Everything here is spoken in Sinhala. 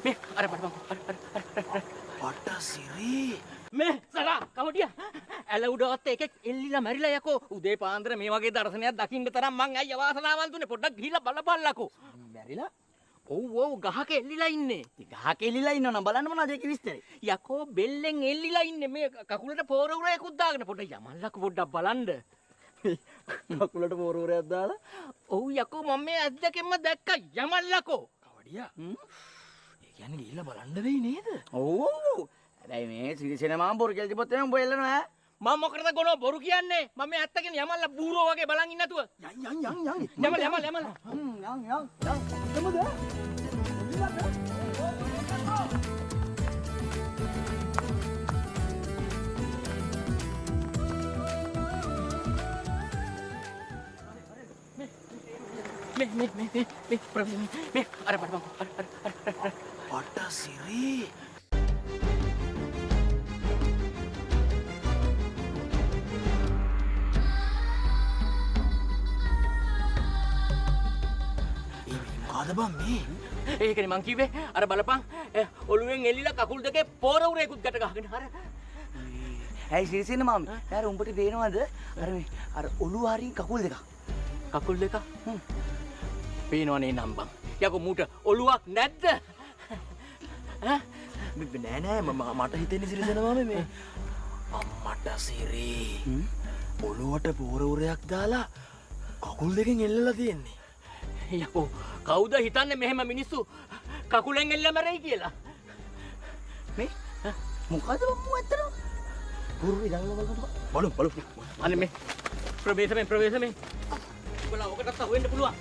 මේ අර බලපන් අර අර අර පට සිරි මේ සරා කවටිය ඇල උඩවත් එකෙක් එල්ලිලා මැරිලා යකෝ. උදේ පාන්දර මේ වගේ දර්ශනයක් දකින්න තරම් මං ඇයි අවාසනාවන්තුනේ. පොඩ්ඩක් ගිහිල්ලා බලපල්ලකෝ. මැරිලා? ඔව් ඔව් ගහක එල්ලිලා ඉන්නේ. ඉතින් ගහක එල්ලිලා ඉන්නව නම් බලන්න මොනවද ඒකේ විස්තරේ. යකෝ බෙල්ලෙන් එල්ලිලා ඉන්නේ මේ කකුලට පෝර උරයකුත් දාගෙන. පොඩ්ඩක් යමල්ලකෝ පොඩ්ඩක් බලන්න. කකුලට පෝර උරයක් දාලා? ඔව් යකෝ මම මේ ඇස් දෙකෙන්ම දැක්කා යමල්ලකෝ. කවඩියා. ඒ කියන්නේ ගිහිල්ලා බලන්න වෙයි නේද? ඔව් ඔව්. හැබැයි මේ සිරිසේන මාම බොරු කියලා තිබ්බොත් එහෙම උඹ එල්ලනවා ඈ. මම මොකටද ගොනෝ බොරු කියන්නේ? මම මේ ඇත්ත කියන්නේ යමල්ලා බූරෝ වගේ බලන් ඉන්න නැතුව. යන් යන් යන් යන්. යමල් යමල් යමල්. යන් යන් යන්. එතමද? මේ මේ මේ මේ මේ ප්‍රවීණ මේ අර බලපන් අර අර අර පට සිරි. මොකද බං මේ? ඒකනේ මං කිව්වේ අර බලපන් ඔළුවෙන් එල්ලිලා කකුල් දෙකේ පෝර උරේකුත් ගැට ගහගෙන අර. ඇයි සිරිසේන මාමි අර උඹට පේනවද අර මේ අර ඔළුව හරින් කකුල් දෙකක්? කකුල් දෙකක්? පේනවනේ නම් බං. යකෝ මූට ඔළුවක් නැද්ද? ඈ නෑ නෑ මට හිතෙන්නේ සිරිසේන මාමි මේ අම්මට සිරි ඔළුවට පෝර උරයක් දාලා කකුල් දෙකෙන් එල්ලලා තියෙන්නේ. යකෝ කවුද හිතන්නේ මෙහෙම මිනිස්සු කකුලෙන් එල්ල මැරෙයි කියලා? මේ මොකද මම්මු ඇත්තටම පුරුරි ගල්ල බලන්න බලමු බලමු. අනේ මේ ප්‍රවේශමෙන් ප්‍රවේශමෙන් උඹලා ඔකටත් අහු වෙන්න පුළුවන්.